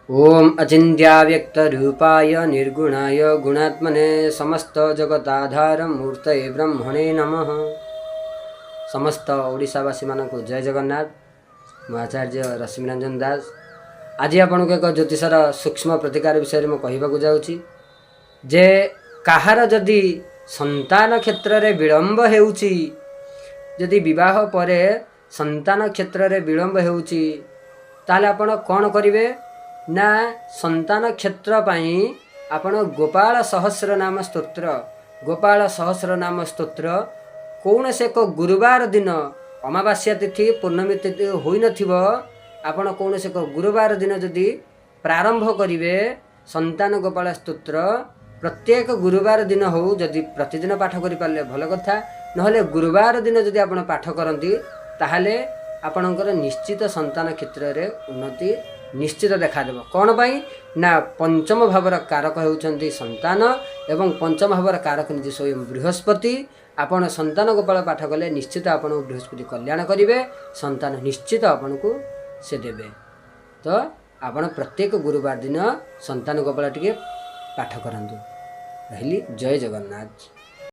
ଓମ୍ ଅଚିନ୍ତ୍ୟାବ୍ୟକ୍ତରୂପାୟ ନିର୍ଗୁଣାୟ ଗୁଣାତ୍ମନେ ସମସ୍ତ ଜଗତାଧାର ମୂର୍ତ୍ତୟେ ବ୍ରହ୍ମଣେ ନମଃ। ସମସ୍ତ ଓଡ଼ିଶାବାସୀମାନଙ୍କୁ ଜୟ ଜଗନ୍ନାଥ। ମୁଁ ଆଚାର୍ଯ୍ୟ ରଶ୍ମିରଞ୍ଜନ ଦାସ। ଆଜି ଆପଣଙ୍କୁ ଏକ ଜ୍ୟୋତିଷର ସୂକ୍ଷ୍ମ ପ୍ରତିକାର ବିଷୟରେ ମୁଁ କହିବାକୁ ଯାଉଛି ଯେ କାହାର ଯଦି ସନ୍ତାନ କ୍ଷେତ୍ରରେ ବିଳମ୍ବ ହେଉଛି, ଯଦି ବିବାହ ପରେ ସନ୍ତାନ କ୍ଷେତ୍ରରେ ବିଳମ୍ବ ହେଉଛି, ତାହେଲେ ଆପଣ କ'ଣ କରିବେ ନା ସନ୍ତାନ କ୍ଷେତ୍ର ପାଇଁ ଆପଣ ଗୋପାଳ ସହସ୍ର ନାମ ସ୍ତୋତ୍ର, ଗୋପାଳ ସହସ୍ର ନାମ ସ୍ତୋତ୍ର କୌଣସି ଏକ ଗୁରୁବାର ଦିନ, ଅମାବାସ୍ୟା ତିଥି, ପୂର୍ଣ୍ଣମୀ ତିଥି ହୋଇନଥିବ, ଆପଣ କୌଣସି ଏକ ଗୁରୁବାର ଦିନ ଯଦି ପ୍ରାରମ୍ଭ କରିବେ ସନ୍ତାନ ଗୋପାଳ ସ୍ତୋତ୍ର, ପ୍ରତ୍ୟେକ ଗୁରୁବାର ଦିନ ହେଉ, ଯଦି ପ୍ରତିଦିନ ପାଠ କରିପାରିଲେ ଭଲ କଥା, ନହେଲେ ଗୁରୁବାର ଦିନ ଯଦି ଆପଣ ପାଠ କରନ୍ତି, ତାହେଲେ ଆପଣଙ୍କର ନିଶ୍ଚିତ ସନ୍ତାନ କ୍ଷେତ୍ରରେ ଉନ୍ନତି ନିଶ୍ଚିତ ଦେଖାଦେବ। କ'ଣ ପାଇଁ ନା ପଞ୍ଚମ ଭାବର କାରକ ହେଉଛନ୍ତି ସନ୍ତାନ ଏବଂ ପଞ୍ଚମ ଭାବର କାରକ ନିଜେ ସ୍ୱୟଂ ବୃହସ୍ପତି। ଆପଣ ସନ୍ତାନ ଗୋପାଳ ପାଠ କଲେ ନିଶ୍ଚିତ ଆପଣଙ୍କୁ ବୃହସ୍ପତି କଲ୍ୟାଣ କରିବେ, ସନ୍ତାନ ନିଶ୍ଚିତ ଆପଣଙ୍କୁ ସେ ଦେବେ। ତ ଆପଣ ପ୍ରତ୍ୟେକ ଗୁରୁବାର ଦିନ ସନ୍ତାନ ଗୋପାଳ ଟିକେ ପାଠ କରନ୍ତୁ। ରହିଲି, ଜୟ ଜଗନ୍ନାଥ।